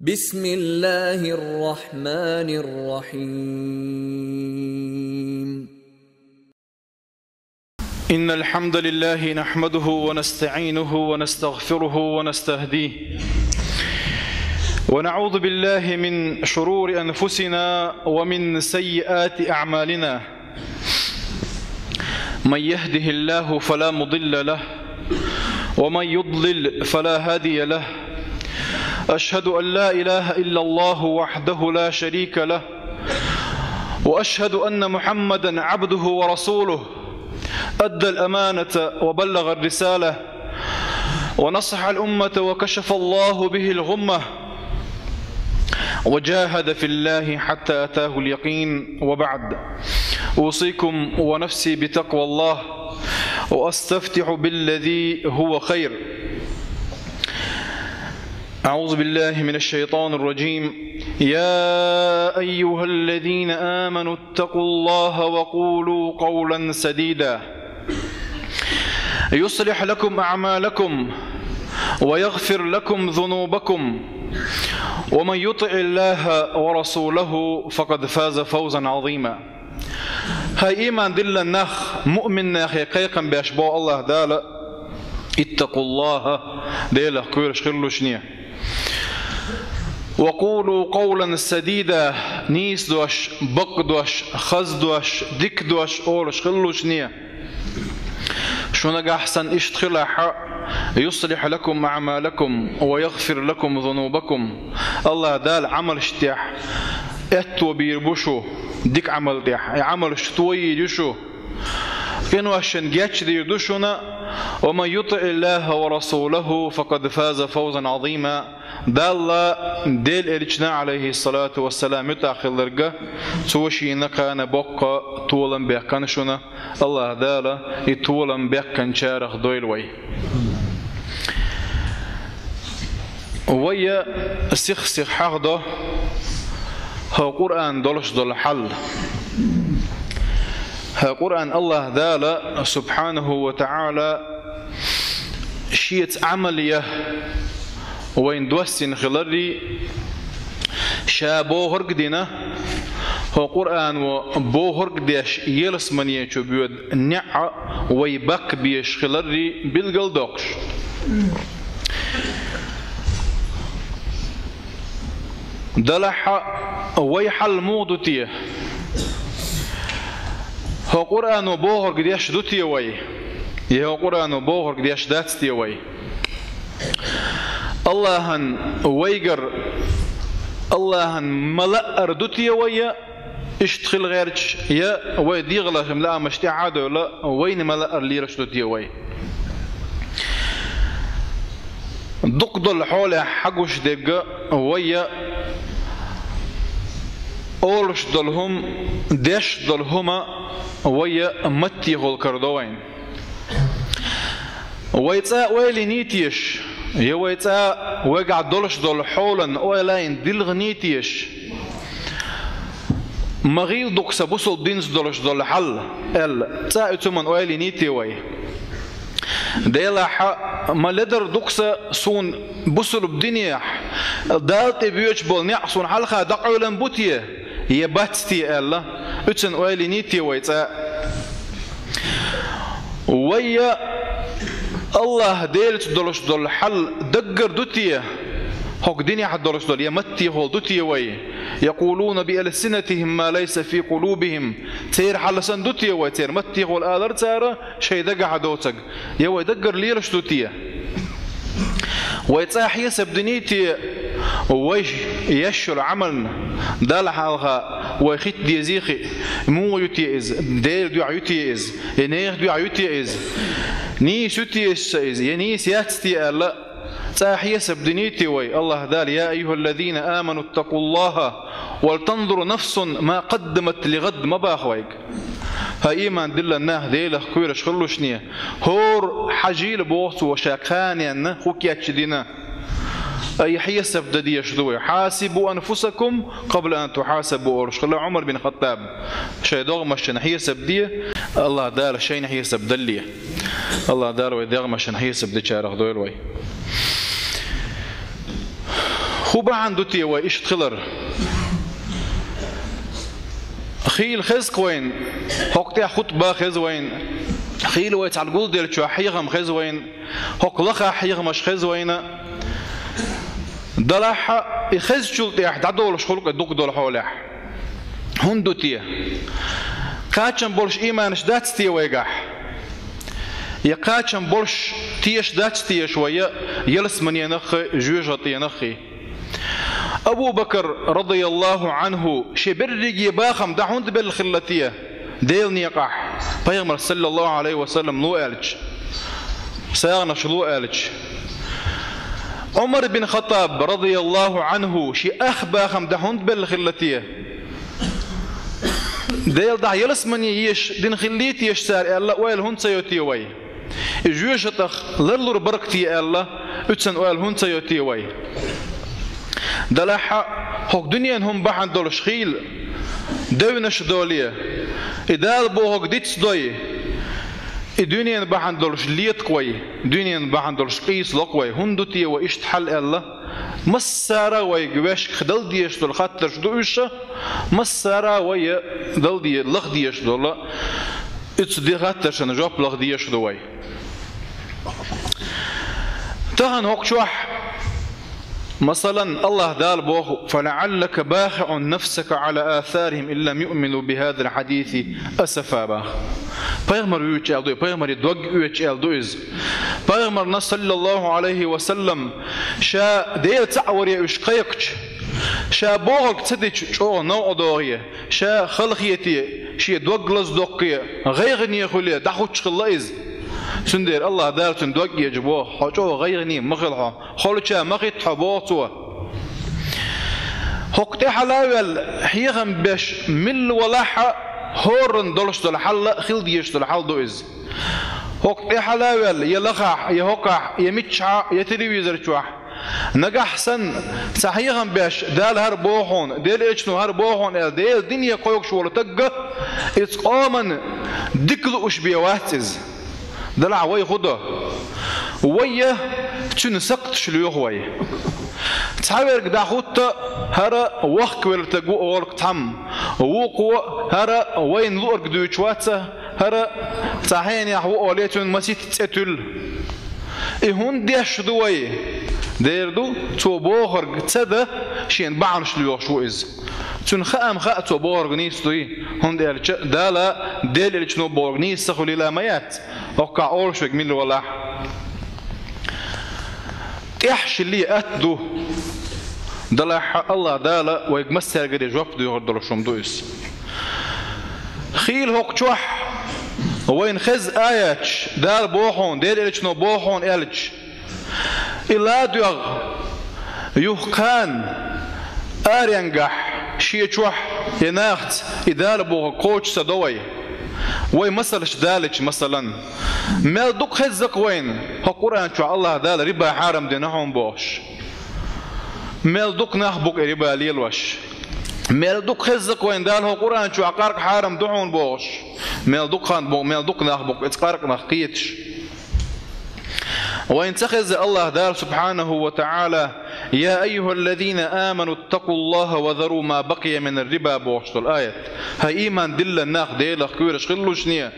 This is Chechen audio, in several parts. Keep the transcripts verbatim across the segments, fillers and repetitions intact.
بسم الله الرحمن الرحيم. إن الحمد لله نحمده ونستعينه ونستغفره ونستهديه، ونعوذ بالله من شرور أنفسنا ومن سيئات أعمالنا. من يهده الله فلا مضل له، ومن يضلل فلا هادي له. أشهد أن لا إله إلا الله وحده لا شريك له، وأشهد أن محمدا عبده ورسوله، أدى الأمانة وبلغ الرسالة، ونصح الأمة، وكشف الله به الغمة، وجاهد في الله حتى أتاه اليقين. وبعد، أوصيكم ونفسي بتقوى الله، وأستفتح بالذي هو خير. أعوذ بالله من الشيطان الرجيم. يا أيها الذين آمنوا اتقوا الله وقولوا قولا سديدا، يصلح لكم أعمالكم ويغفر لكم ذنوبكم، ومن يطع الله ورسوله فقد فاز فوزا عظيما. ХӀай иман дилла нах, муъмин нахе кхайкхам беш бо Аллаһ Дала: اتقوا الله, Делах кхоьруш хилалаш шуна. وقولوا قولا سديدا, нийса дош, бакъ дош, хаза дош, дика дош олуш хилалаш шуна. Шу нагахь санна иштта хилахь, يصلح لكم أعمالكم ويغفر لكم ذنوبكم. Аллаһ Дала Ӏамалшна тӀехь аьтто бийр бу шу, дика Ӏамал тӀехь, и Ӏамалш тойийр ю шу. Къиношна гечдийр ду шуна. ومن يطع الله ورسوله فقد فاز فوزا عظيما. Далла, Делан Элчана, عليه الصلاة والسلام, муьтӀахь хилларга, цо шена кхана боккха толам баьккхина шуна. Аллаһ Дала и толам баьккхинчарах дойла вай. Вай сих-сиха хьахдо хӀокху Къуръан долуш долу хьал. ХӀокху Къуръан Аллаһ Дала, سبحانه وتعالى, Шеца Ӏамал ян вайна доссийна хиларрий, Ша бохург а дина, хӀокху Къуръано бохург а деш, ялсамане чу боьду неӀ вай баккха безаш хиларрий билгалдоккхуш. Делахь а вай хьал муха ду те? ХӀокху Къуръано бохург деш ду те вай? Я хӀокху Къуръано бохург деш дац те вай? Аллахан вайгара, Аллахан ма лаъара ду те вай, я иштта хила гӀерташ, я вай дегӀалахь-м лаамаш тӀаьхьа а девлла, вайна ма лаъара лелаш ду те вай? Дукха долу хьолехь хьагуш дерг вай, я олуш долу хӀума, деш долу хӀума вай, я маттехула карадо вайна. Вай цкъа ойла йиний теша, я вай цкъа вайгахь долуш долу хьолан ойланийн дилханий теша? Ма гӀийла ду-кх сан бусулба динца долуш долу хьал, аьлла, цкъа и цу хӀуманна ойла йиний те вай? Делахь а ма ледара ду-кх сан суна бусулба динехь Далла тӀе боьдуш болу неӀ суна хьалха дӀакъевлина бу те, я бац те аьлла, и цунна ойла йиний те вай цкъа? Вай, я Аллаха Делаца долуш долу хьал даггара ду те, хӀокху динехь долуш долу, я маттехула ду те вай? يقولون بألسنتهم ما ليس في قلوبهم. Церан хьал санна ду те вай, церан маттехула алар цара шайн дагахь доцург, я вай даггара лелаш ду те? Вай цкъа хьесап диний те вай еш йолу Ӏамална, Далла хьалха вай хӀитта дезий хиъ, муха ю те иза, Делан дуьхьа ю те иза, я нехан дуьхьа ю те иза, нийса ю те иза, я нийса яц те аьлла, цкъа хьесап диний те вай? Аллаха Дала: يا أيها الذين آمنوا اتقوا الله ولتنظر نفس ما قدمت لغد ма боху вайга. ХӀай иман диллина нах, Делах кхоьруш хилалаш шуна, хӀора хьажийла боху цо ша кханенна хӀун кечдина. Ай, хьесап дан дезаш ду вай. حاسبوا أنفسكم قبل أن تحاسبوا олуш хилла Ӏумар бин Хаттаб. Шайн догӀмашна хьесап де, Аллаха Дала шайна хьесап далале. Аллаха Дала вай дегӀмашна хьесап дечарах дойла вай. ХӀун бахьана ду те вай иштта хилар? Хийла хеза-кх вайна, хӀокху тӀехь хутба хеза вайна, хийла вай цхьана гулделлачохь хьехам хеза вайна, хӀокху лахахь хьехамаш хеза вайна. Делахь а, и хезачул тӀехь дӀадолуш хуьлу-кх и дукха долу хьолехь. ХӀунда ду те? Кхачам болуш ийманаш дац те вайгахь? Я кхачам болуш теша дац теша вай ялсаманенаххи, жоьжахатенаххи? Абу Бакр, радияллаху Ӏанху, шен берриге бахам дӀа хӀунда белла хилла те Делан некъахь, Пайхамар, саллаллаху Ӏалайхи ва саллам, ло аьлча, сагӀанаш ло аьлча? Ӏумар бин Хаттаб, радияллаху Ӏанху, шен ах бахам дӀа хӀунда белла хилла те? Делан дуьхьа ялсамане езаш дина хиллий теша цара аьлла, ойла хӀунда ца йо те вай? И жоьжахатах ларлур бара-кх те аьлла, оццул ойла хӀунда ца йо те вай? Делахь а, хӀокху дуьненан хӀума бахьана долуш хийла девнаш долий, и Дала бохург дицдой, и дуьненан бахьана долуш лета-кх вай, дуьненан бахьана долуш къийсало-кх вай. ХӀунда ду те вай иштта хьал аьлла, массара а вайга вешка дала дезаш долу хаттарш ду уьш, массара а вай дала де-, лаха дезаш долу оцу де-, хаттаршна жоп лаха дезаш ду вай. Тахана хӀокху чохь, масалан, АллахӀа Дала боху: «فلعلك باخع نفسك على آثارهم إن لم يؤمنوا بهذا الحديث أسفا», боху. Пайхамар вуьйцуш аьлла ду и, пайхамаре дог оьцуш аьлла ду иза. Пайхамарна, саллаллаху Ӏалайхи ва саллам, ша Дела цхьаъ варе уьш кхайкхича, ша бохург ца дича чӀогӀа новкъа догӀий, ша халахетий, шен дог лаздоккхий, гӀайгӀане хуьлий, дӀахӀуттуш хилла иза. Цундела АллахӀа Дала цуьнан дог оьцуш боху: «Хьо чӀогӀа гӀайгӀане ма хила хьо, холча ма хӀитта хьо», — боху цо. ХӀокху тӀе хьала а ваьлла, хьехам беш милла валахь а, хӀоранна долуш долу хьал а хила дезаш долу хьал ду иза. ХӀокху тӀе хьала а ваьлла, я лахахь, я хӀокхахь, я миччахь, я телевизор чохь, нагахь санна цхьа хьехам беш, Дала хӀара боху хьуна, Делан Элчано хӀара боху хьуна аьлла, Делан дине кхойкхуш волу стаг а, иза къоманна дика лууш бен вац иза. Делахь вай хӀун до? Вай а цуьнан сакхташ лоьху вай. Цхьаверг дӀахӀутту, хӀара вахкавелла стаг ву олу-кх цхьамма, вукхо, хӀара вайна луург дуьйцуш вац, хӀара цхьа хьенех ву олий, цуьнан масийтта цӀе туьллу. И хӀунда деш ду вай? Дера ду, цо бохург ца дан, шена бахьанаш лоьхуш ву иза. Цуьнан хаам хаьа цо бохург нийса дуй, хӀунда аьлча Дала, Делан Элчано бохург нийса ца хуьлийла ма яц, хӀокхахь олуш верг милла валахь а. ТӀехь шилли атта ду. Делахь а, АллахӀа Дала вайга массаьргара жоп дуьйхур долуш хӀума ду иза. Хийла хӀокху чохь вайна хеза аяташ, Дала боху хьуна, Делан Элчано боху хьуна аьлча, и ладоьгӀна, юха кхана, аренгахь, шен чохь, я нахаца и Дала бохург кхочуш ца до вай. Вай масалш далийча, масалан, мел дукха хезза-кх вайна хӀокху Къуръан чохь АллахӀа Дала риба хьарам дина хьуна бохуш. Мел дукха нах бу-кх и риба лелош. Мел дукха хезза-кх вайна Дала хӀокху Къуръан чохь къаркъа хьарам ду хьуна бохуш. Мел дукха хан бу-, мел дукха нах бу-кх иза къаркъанах кхеташ. Вайна ца хезза АллахӀа Дала, субхьанаху ва таӀала: «يا أيها الذين آمنوا اتقوا الله وذروا ما بقي من الربا», бохуш долу аят. ХӀай ийман диллина нах, Делах кхоьруш хилалушне,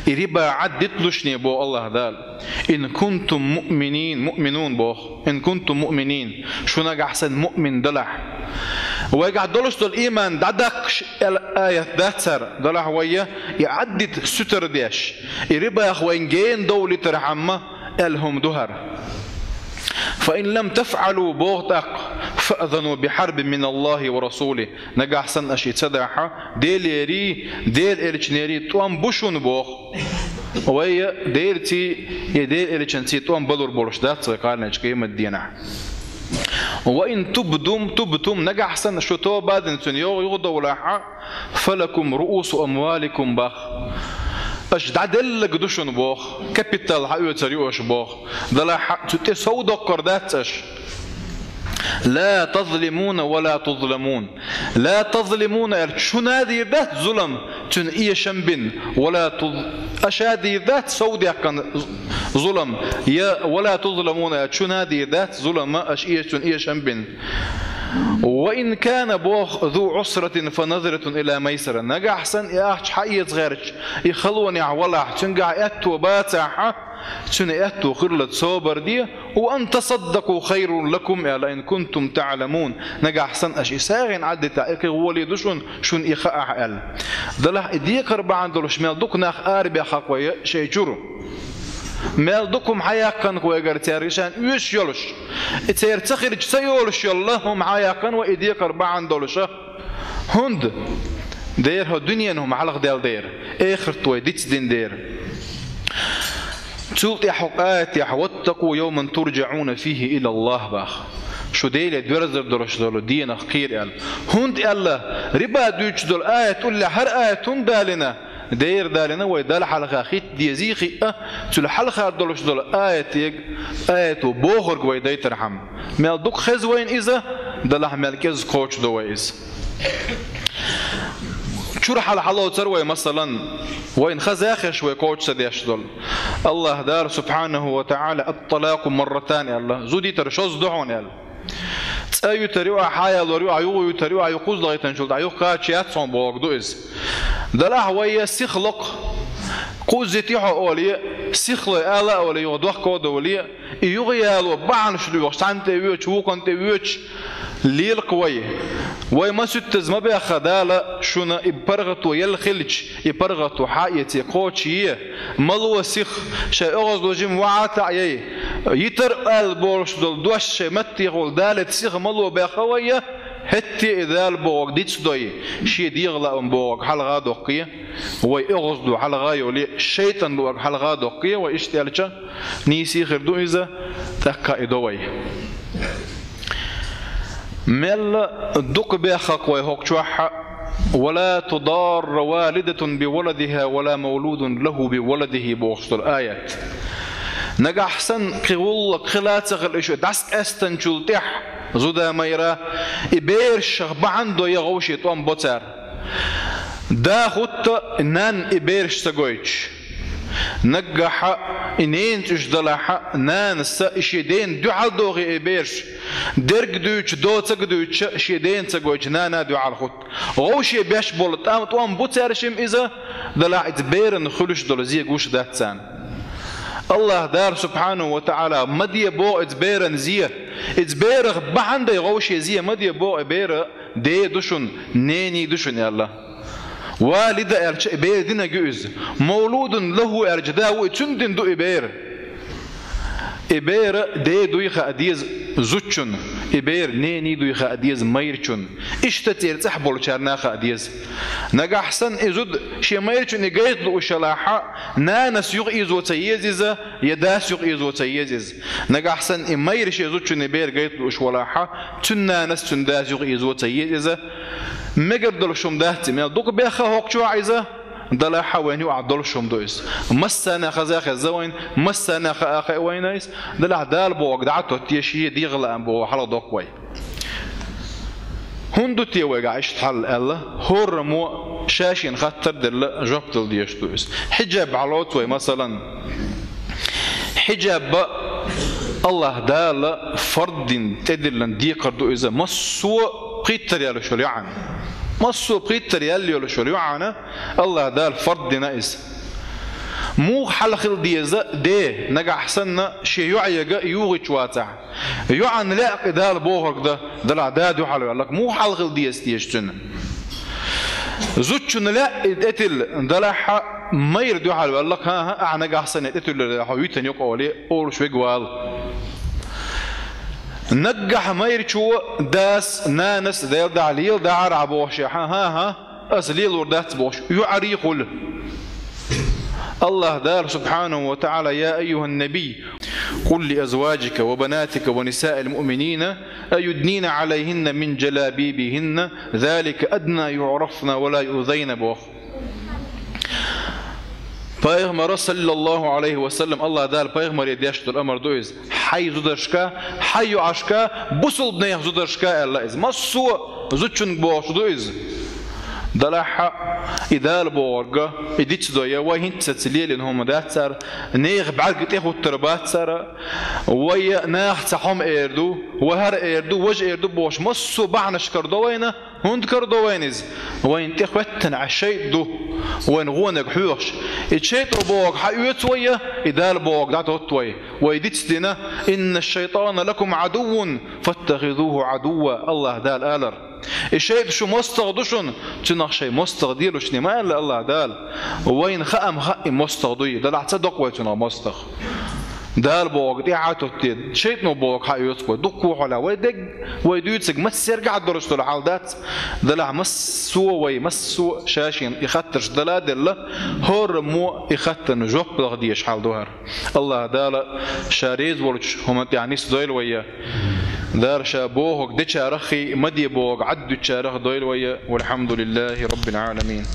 и риба Ӏад диталушне, боху АллахӀа Дала. «إن كنتم مؤمنين», مؤمنون боху. «إن كنتم مؤمنين», шу нагахь санна муъмин далахь. Вайгахь долуш долу ийман дӀадаккхаш аьлла аят дац хӀара, делахь вай и Ӏад дита сутара деш, и рибах вайн гена довлийтархьама аьлла хӀума ду хӀара. «فإن لم تفعلوا», боху тӀаккха, «فأذنوا بحرب من الله ورسوله». Нагахь санна аша и ца дахь, Делерий, Делан Элчанерий тӀом бу шуна боху. Вай а Делаций, я Делан Элчанций тӀом балур болуш дац вай кхаьрнечу къематденахь. «Ва ин тубдум, тубтум», нагахь санна шу тоба а дина цуьнан йо-, юхадовлахь, «фалакум руусу амваликум», бах. Аша дӀаделларг ду шуна боху, капитал хьаоьцур ю аша боху. Делахь цу тӀе сов доккхур дац аша. «لا تظلمون ولا تظلمون». «لا تظلمون» аьлча, шуна дийр дац зулам, цунна эшам бина. «ولا تظ-», аша дийр дац совдаьккхина зулам. Я «ولا تظلمون» аьлча, шуна дийр дац зулам, аша эш-, цунна эшам бина. «وإن كان», боху, «ذو عسرة فنظرة إلى ميسرة». Нагахь санна и ахча хьаэца гӀерташ, и халонехь валахь, цуьнгахь аьтто бацахь, цуьнан аьтто хиларца собар де, «وأن تصدقوا خير لكم», аьлла, «إن كنتم تعلمون». Нагахь санна аша и сагӀина Ӏаддитахь, и кхин гӀоле ду шуна, шуна и хаахь, аьлла. Делахь и декхар бахьана долуш мел дукха нах арабехха кхойя шайн чуьра. Мел дукха хӀума хьаяьккхина кхойгара цаьрга шайн оьшуш йолуш. И церан ца хилча ца йолуш йолла хӀума хьаяьккхина вай и декхар бахьана долуша. ХӀунда? Дера хьо дуьненан хӀума хьалха даьлла дера, эхарт вай дицдина дера. Цул тӀаьхьа хӀокху аятехь: «واتقوا يوما ترجعون فيه إلى الله», баха. Шу Деле доьрзар долуш долу денах кхера аьлла. ХӀунда аьлла, риба дуьйцуш долу аят уллехь хӀара аят хӀунда далийна? Дера далийна вай Далла хьалха хӀитта дезий хиъа, цул хьалха долуш долу аятега, аято бохург вай дайтархьама. Мел дукха хеза вайна иза, делахь мел кӀезиг кхочушдо вай иза. Чуьра хьала хьалоцур вай, масалан, вайна хаза хезаш вай кхочуш ца деш долу. АллахӀ Дала субхьанаху ва таӀала: «الطلاق مرتان», аьлла, зуда йитар шозза ду хьуна аьлла. ЦӀа юьтур ю ахь, хьаялор ю ахь, юха юьтур ю ахь, юха кхузза дахийтинчул тӀаьхьа юха кхача яц хьуна бохург ду иза. Делахь вай я сиха локху, кхузза йити хьо олий, сихалой ала а олий, юха дохко а довлий, и юха яло бахьанаш лоьхуш, цхьанна тӀе воьдуш, вукхунна тӀе воьдуш лела-кх вай. Вай масуьттаза ма баьхха Дала шуна и паргӀато елла хилча, и паргӀато хьаэций кхочушъе, мало сиха, шайн оьгӀазло жима вахьа а таӀъяй, йитар аьлла болуш долу дош шайн маттехула далийта сиха мало баьхха вай я, хӀетте и Дала бохург дицдой, шен дегӀан лаам бохург хьалха а доккхий, вай оьгӀазло хьалха а йолий, шайтӀан луург хьалха а доккхий, вай иштта аьлча, нийса хир ду иза, тӀаккха и до вай. Мелла дукха беххакх вай хӀокху чохь а: «ولا تضار والدة بولدها ولا مولود له بولده», бохуш долу аят. Нагахь санна кхин гӀуллакх хила а ца хилла, и шу дӀасакъаьстинчул тӀаьхьа зуда, майра, и бераш шех бахьана дой я гӀовше тӀом бо цара. Да хӀутту, нанна и бераш ца гойтуш. Наггахь а и ненаца уьш далахь а, нанас а и шен дена дуьхьал дохий и бераш, дерг дуьйцуш, доцаг дуьйцуш а шен дена ца гойтуш, нана а дуьхьал хӀутту. ГӀовше беш болу тӀам-, тӀом бу цаьршимма иза, делахь иза беран хуьлуш долу зе гуш дац царна. АллахӀ Дала субхьанаху ва таӀала ма де боху иза беран зе, иза берах бахьана дай гӀовше зе ма де боху и бера, ден ду шуна, нений ду шуна аьлла. Валида аьлча, и бер динарг ю иза. Мавлудун лаху аьлча, да ву и, цуьнан дина ду и бер. И бер ден дуй хаа деза зудчунна, и бер нений дуй хаа деза майрачунна. Иштта церан цӀахь болчарна а хаа деза. Нагахь санна и зуда шен майрачунна и гайта лууш ялахь а, нанас юха изо ца еза иза, я дас юха изо ца еза иза. Нагахь санна и майра шен зудчунна и бер гайта лууш валахь а, цуьнан нанас, цуьнан дас юха изо ца еза иза. Мегар долуш хӀума дац и, мел дукха бехха хӀокху чохь а иза, делахь а вайна юкъахь долуш хӀума ду иза. Массарна хаза хеза вайна, массарна хаа хаьа вайна иза, делахь Дала бохург дӀа а тоттуш, шен дегӀан лаам бохург хьалха доккху вай. ХӀунда ду те вайгахь иштта хьал аьлла, хӀораммо ша-шена хаттар а делла, жоп дала дезаш ду иза. Хьиджаб хьалоцу вай, масалан. Хьиджаб а АллахӀ Дала фард дина, тӀедиллина декхар ду иза, массо а пхийттар яьлла йолуш йолу йоӀана. Массо а пхийттар яьлла йолуш йолу йоӀана АллахӀ Дала фард дина иза. Муха хьал хила деза де, нагахь санна шен йоӀега юхуьйтуш вацахь? ЙоӀанна лаьа-кх и Дала бохург дан, делахь да дуьхьал ваьлла-кх, муха хьал хила деза теша цуьнан? Зудчунна лаьа и тӀетилла, делахь а майра дуьхьал ваьлла-кх, хӀан-хӀа, ахьа нагахь санна тӀетуьллур ду хьо витина юкъа олий, олуш вега вала. Наггахь майрачо дас, нанас, Дела дахьа леладахьара ахьа бохуш, хӀан-хӀа, аса лелор дац бохуш, юьхьарий хуьлу. АллахӀ Дала субхьанаху ва таӀала: «يا أيها النبي قل لأزواجك وبناتك ونساء المؤمنين يدنين عليهن من جلابيبهن ذلك أدنى أن يعرفن ولا يؤذين», боху. Пайхамара, саллаллаху Ӏалайхи ва саллам, Аллаха Дала пайхамаре деш долу амар ду иза. Хьайн зударшка, хьайн йоӀашка, бусалба нехан зударшка аьлла иза. Массо а зудчуьнга бохуш ду иза. Делахь а и Дала бохург, и дицдой, вай хӀинццалц лелийна хӀума дац цара, нехан бӀаьрг тӀехӀуттур бац цара, вай нахаца хьо-м эр ду, вай хӀара эр ду, важа эр ду бохуш, массо а бахьанаш карадо вайна, хӀунда карадо вайна иза? Вайна тӀехӀоьттина Ӏа шайтӀа ду, вайна гӀонаг хьоьхуш. И шайтӀо бохург хьаоьцу вай, и Дала бохург дӀатотту вай. Вай дицдина: «Инна шайтӀана лакум Ӏадуввун, фаттахизуху Ӏадувва», Аллаха Дала алар. И шайтӀа шун мостагӀа ду шуна, цунах шайн мостагӀа делаш ма аьлла Аллаха Дала. Вайна хаа-м хаьа и мостагӀа дуй, делахь ца доккху вай цунах мостагӀа. Дала бохург тӀаьхьа а тоттий, шайтӀано бохург хьаоьцу вай. Дуккха хьолахь вай дерг, вай дуьйцург массаьрга а долуш долу хьал дац. Делахь массо а вай, массо а ша-шена и хаттарш дала а делла, хӀора мо и хаттарна жоп даха дезаш хьал ду хӀара. Аллаха Дала ша реза волчу хӀуманна тӀехь нисдойла вай. Дала ша бохург дечарах а, ма де бохург Ӏад дуьтучарах а дойла вай. Валхьамдулиллахи Раббил Ӏаламин.